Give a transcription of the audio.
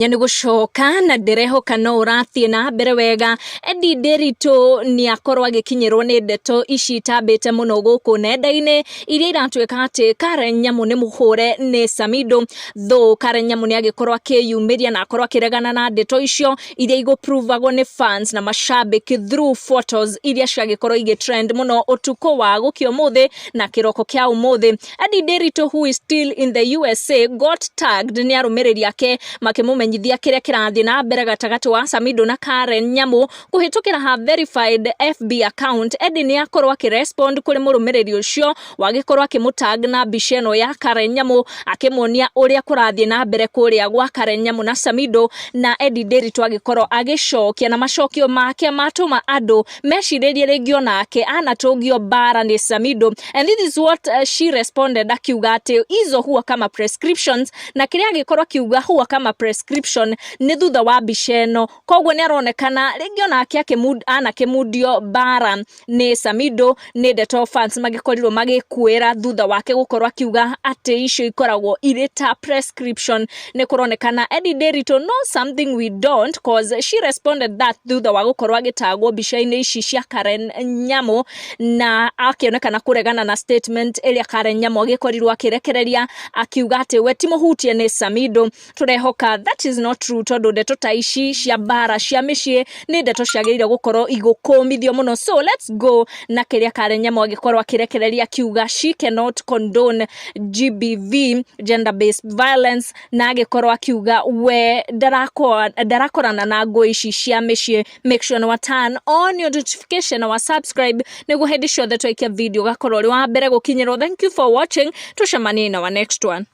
Nĩ gũcoka na ndĩrehoka no ũrathiĩ na mbere wega. Eddie Nderitu nĩ akorwo agĩkinyĩrwo nĩ ndeto ici itambĩte mũno gũkũ nenda-inĩ iria iratuĩka atĩ Karen Nyamu nĩ mũhũre nĩ Samido. Though Karen Nyamu nĩ agĩkorwo akĩyumĩria na akorwo akĩregana na ndeto icio iria igũprovagwo nĩ fans na mashabiki through photos iria ciagĩkorwo igĩ trend mũno ũtukũ wa gũkĩa ũmũthĩ na kĩroko kĩa ũmũthĩ. Eddie Nderitu, who is still in the USA, got tagged nĩ arũmĩrĩri ake makĩmũmenyithia kĩrĩa kĩrathiĩ na mbere gatagatĩ wa Samido na Karen Nyamu kũhĩtũkĩra her verified FB account. Eddie nĩ akorwo akĩrespond kũrĩ mũrũmĩrĩri ũcio wagĩkorwo akĩmũtag na mbica ĩno ya Karen Nyamu, akĩmuonia ũrĩa kũrathiĩ na mbere kũrĩa gwa Karen Nyamu na Samido, na Eddie Nderitu agĩkorwo agĩcokia na macokio make matũma andũ mecirĩrie rĩngĩ onake anatũngio mbara nĩ Samido. And this is what she responded, akiuga atĩ hizo huwa kama prescriptions, na kĩrĩa agĩkorwo akiuga huwa kama prescription nĩ thutha wa mbica ĩno. Koguo nĩ aronekana rĩngĩ onake anakĩmundio mbara nĩ Samido nĩ ndeto fans magĩkorirwo magĩkuĩra thutha wake gũkorwo akiuga atĩ icio ikoragwo irĩ ta prescription. Nĩ kũronekana Eddie Nderitu know something we don't, 'cause she responded that thutha wa gũkorwo agĩtagwo mbica-inĩ ici cia Karen Nyamu na akĩonekana kũregana na statement ĩrĩa Karen Nyamu agĩkorirwo akĩrekereria akiuga atĩ we ti mũhutie nĩ Samido. Tũrehoka that is not true, tondũ ndeto ta ici cia mbara cia mĩciĩ nĩ ndeto ciagĩrĩire gũkorwo igũkũmithio mũno. So let's go na kĩrĩa Karen Nyamu agĩkorwo akĩrekereria akiuga she cannot condone GBV, gender based violence, na agĩkorwo akiuga we ndarakorana na ngũ ici cia mĩciĩ. Make sure nĩ turn on your notification na wa subscribe nĩguo hĩndĩ ciothe twaikia video ũgakorwo ũrĩ wa mbere gũkinyĩrwo. Thank you for watching, tũcemanie in our next one.